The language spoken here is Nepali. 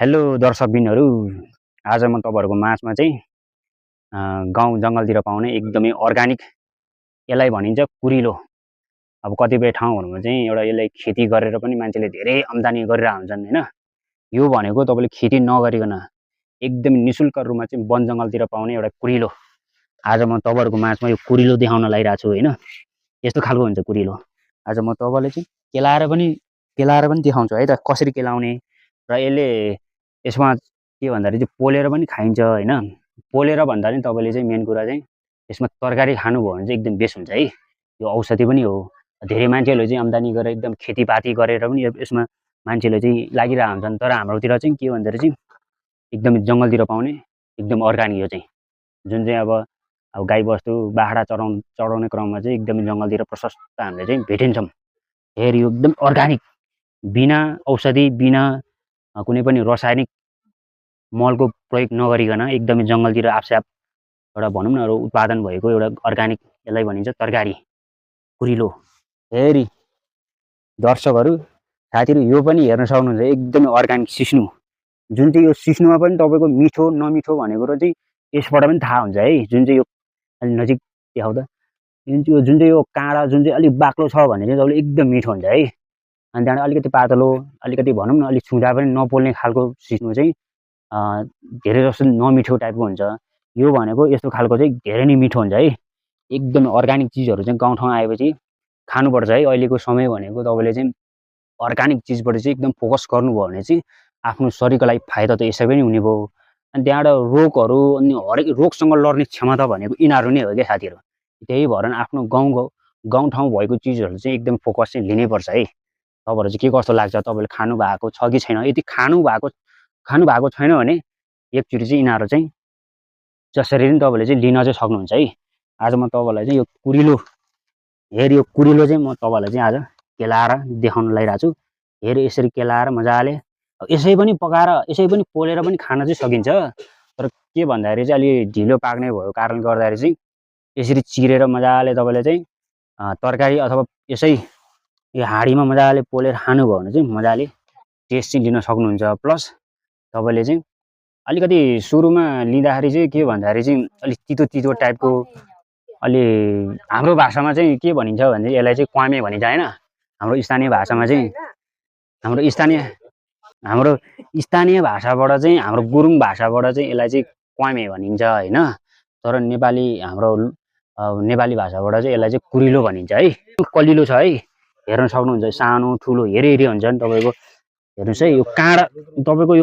हेलो दर्शकबिनहरू, आज म तपाईँहरूको माझमा चाहिँ गाउँ जङ्गलतिर पाउने एकदमै अर्गानिक यसलाई भनिन्छ कुरिलो। अब कतिपय ठाउँहरूमा चाहिँ एउटा यसलाई खेती गरेर पनि मान्छेले धेरै आम्दानी गरिरहेका हुन्छन् हैन। यो भनेको तपाईँले खेती नगरिकन एकदमै निशुल्क रूपमा चाहिँ वन जङ्गलतिर पाउने एउटा कुरिलो। आज म तपाईँहरूको माझमा यो कुरिलो देखाउन लागिरहेको छु हैन। यस्तो खालको हुन्छ कुरिलो। आज म तपाईँलाई चाहिँ केलाएर पनि देखाउँछु है त कसरी केलाउने र यसमा के भन्दाखेरि चाहिँ पोलेर पनि खाइन्छ हैन। पोलेर भन्दा नि तपाईँले चाहिँ मेन कुरा चाहिँ यसमा तरकारी खानुभयो भने चाहिँ एकदम बेस्ट हुन्छ है। यो औषधि पनि हो। धेरै मान्छेहरूले चाहिँ आम्दानी गरेर एकदम खेतीपाती गरेर पनि यसमा मान्छेले चाहिँ लागिरहेका हुन्छन्। तर हाम्रोतिर चाहिँ के भन्दाखेरि चाहिँ एकदमै जङ्गलतिर पाउने एकदम अर्गानिक यो चाहिँ जुन चाहिँ अब गाईबस्तु बाख्रा चराउने क्रममा चाहिँ एकदमै जङ्गलतिर प्रशस्त हामीले चाहिँ भेटिन्छौँ। हेर यो एकदम अर्गानिक बिना औषधि बिना कुनै पनि रासायनिक मलको प्रयोग नगरिकन एकदमै जङ्गलतिर आफसाफ एउटा भनौँ न एउटा उत्पादन भएको एउटा अर्गानिक यसलाई भनिन्छ तरकारी कुरिलो। हेरी दर्शकहरू साथीहरू यो पनि हेर्न सक्नुहुन्छ एकदमै अर्गानिक सिस्नु जुन चाहिँ यो सिस्नुमा पनि तपाईँको मिठो नमिठो भनेको कुरो चाहिँ यसबाट पनि थाहा हुन्छ है। जुन चाहिँ यो अलि नजिक देखाउँदा जुन चाहिँ यो काँडा जुन चाहिँ अलिक बाक्लो छ भने चाहिँ तपाईँले एकदम मिठो हुन्छ है। अनि त्यहाँबाट अलिकति पातलो अलिकति भनौँ न अलिक छुँदा पनि नपोल्ने खालको सिस्नु चाहिँ धेरै जस्तो नमिठो टाइपको हुन्छ। यो भनेको यस्तो खालको चाहिँ धेरै नै मिठो हुन्छ है। एकदम अर्गानिक चिजहरू चाहिँ गाउँठाउँ आएपछि खानुपर्छ है। अहिलेको समय भनेको तपाईँले चाहिँ अर्गानिक चिजबाट चाहिँ एकदम फोकस गर्नुभयो भने चाहिँ आफ्नो शरीरको लागि फाइदा त यसै पनि हुने भयो। अनि त्यहाँबाट रोगहरू अनि हरेक रोगसँग लड्ने क्षमता भनेको यिनीहरू नै हो क्या साथीहरू। त्यही भएर आफ्नो गाउँठाउँ भएको चिजहरू चाहिँ एकदम फोकस चाहिँ लिनैपर्छ है। तपाईँहरू चाहिँ के कस्तो लाग्छ तपाईँले खानु भएको छ कि छैन? यदि खानु भएको छैन भने एकचोटि चाहिँ यिनीहरू चाहिँ जसरी पनि तपाईँले चाहिँ लिन चाहिँ सक्नुहुन्छ है। आज म तपाईँलाई चाहिँ यो कुरिलो यो कुरिलो चाहिँ म तपाईँलाई चाहिँ आज केलाएर देखाउन लागिरहेको छु। हेर यसरी केलाएर मजाले यसै पनि पकाएर यसै पनि पोलेर पनि खान चाहिँ सकिन्छ। तर के भन्दाखेरि चाहिँ अलि ढिलो पाक्ने भएको कारणले गर्दाखेरि चाहिँ यसरी चिरेर मजाले तपाईँले चाहिँ तरकारी अथवा यसै यो हाँडीमा मजाले पोलेर खानुभयो भने चाहिँ मजाले टेस्ट चाहिँ लिन सक्नुहुन्छ। प्लस तपाईँले चाहिँ अलिकति सुरुमा लिँदाखेरि चाहिँ के भन्दाखेरि चाहिँ अलिक तितो टाइपको अलि हाम्रो भाषामा चाहिँ के भनिन्छ भने यसलाई चाहिँ क्वामे भनिन्छ हैन। हाम्रो स्थानीय भाषामा चाहिँ हाम्रो स्थानीय भाषाबाट चाहिँ हाम्रो गुरुङ भाषाबाट चाहिँ यसलाई चाहिँ क्वामे भनिन्छ हैन। तर हाम्रो नेपाली भाषाबाट चाहिँ यसलाई चाहिँ कुरिलो भनिन्छ है। कलिलो छ है। हेर्न सक्नुहुन्छ सानो ठुलो हेरी हुन्छन्। तपाईँको हेर्नुहोस् है यो काँडा तपाईँको यो